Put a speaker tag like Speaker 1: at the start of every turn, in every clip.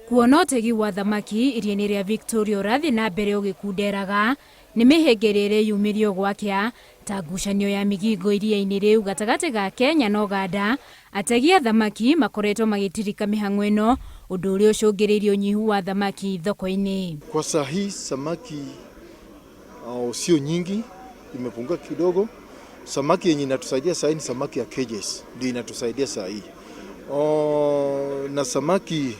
Speaker 1: Kuona ũtegi wa thamaki iria-inĩ rĩa Victoria ũrathiĩ na mbere ũgĩkunderaga, nĩ mĩhĩnga ĩrĩa ĩreyumĩria o gwakĩa, ta ngucanio ya mĩgingo iria-inĩ rĩu gatagatĩ ga Kenya na Ũganda, ategi a thamaki makoretwo magĩtirika mĩhang'o ĩno, ũndũ ũrĩa ũcũngĩrĩirie ũnyihu wa thamaki thoko-inĩ.
Speaker 2: Kwa sahi samaki sio nyingi, imepungua kidogo. Samaki yenye inatusaidia sahii ni samaki ya cages, ndio inatusaidia sahii. Na samaki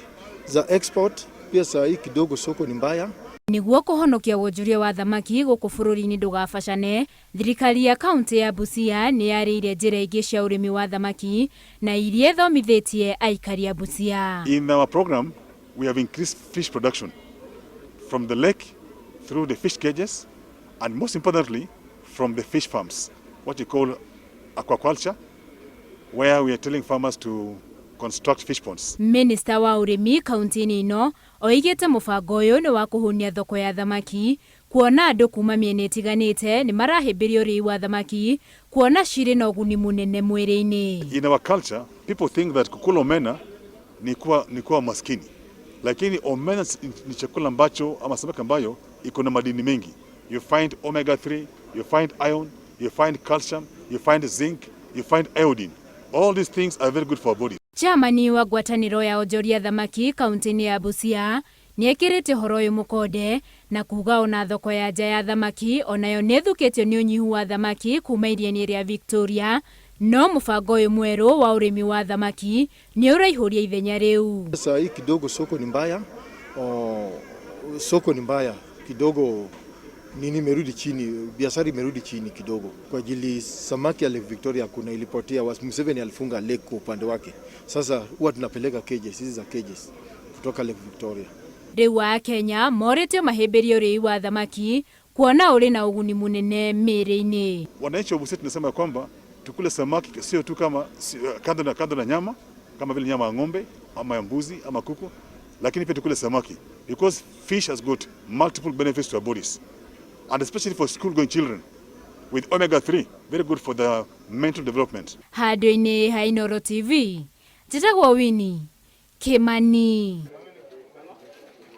Speaker 2: za export pia sahii kidogo soko ni mbaya.
Speaker 1: Nĩguo kũhonokia wonjoria wa thamaki gũkũ bũrũri-inĩ ndũgabacane, thirikari ya kaunti ya Busia nĩ yarĩire njĩra ingĩ cia ũrĩmi wa thamaki na iria ĩthomithĩtie aikari a Busia.
Speaker 3: In our program, we have increased fish production from the lake through the fish cages and, most importantly, from the fish farms, what you call aquaculture, where we are telling farmers to construct fish ponds.
Speaker 1: Minista wa ũrĩmi kaunti-inĩ ĩno oigĩte mũbango ũyũ nĩ wa kũhũnia thoko ya thamaki, kuona andũ kuma mĩena ĩtiganĩte nĩ marahĩmbĩria ũrĩi wa thamaki, kuona cirĩ na ũguni mũnene mwĩrĩ-inĩ.
Speaker 3: In our culture, people think that kukula omena ni kuwa maskini, lakini omena ni chakula ambacho ama samaki ambayo iko na madini mengi. You find omega 3, you find iron, you find calcium, you find zinc, you find iodine. All these things are very good for our body.
Speaker 1: Chairman wa ngwatanĩro ya onjoria thamaki kaunti-inĩ ya Busia nĩ ekĩrĩte ũhoro ũyũ mũkonde na kuga ona thoko ya nja ya thamaki onayo nĩ ĩthũkĩtio nĩ ũnyihu wa thamaki kuma iria-inĩ rĩa Victoria, no mũbango ũyũ mwerũ wa ũrĩmi wa thamaki nĩ ũraihũria ithenya rĩu.
Speaker 2: Saa hii kidogo soko ni mbaya, soko ni mbaya kidogo, nini imerudi chini, biashara imerudi chini kidogo kwa ajili samaki ya Lake Victoria kuna ilipotea. Museveni alifunga lake kwa upande wake. Sasa huwa tunapeleka cages, hizi za cages kutoka Lake Victoria.
Speaker 1: Rĩu Akenya morĩtio mahĩmbĩrie ũrĩi wa thamaki kuona ũrĩ na ũguni mũnene mĩĩrĩ-inĩ.
Speaker 3: Wananchi wa Busia tunasema ya kwamba tukule samaki sio tu kama kando na nyama kama vile nyama ya ng'ombe ama ya mbuzi ama kuku, lakini pia tukule samaki because fish has got multiple benefits to our bodies, and especially for school going children with omega 3, very good for the mental development.
Speaker 1: Handũ-inĩ ha Inooro TV, njĩtagwo Winnie Kimani.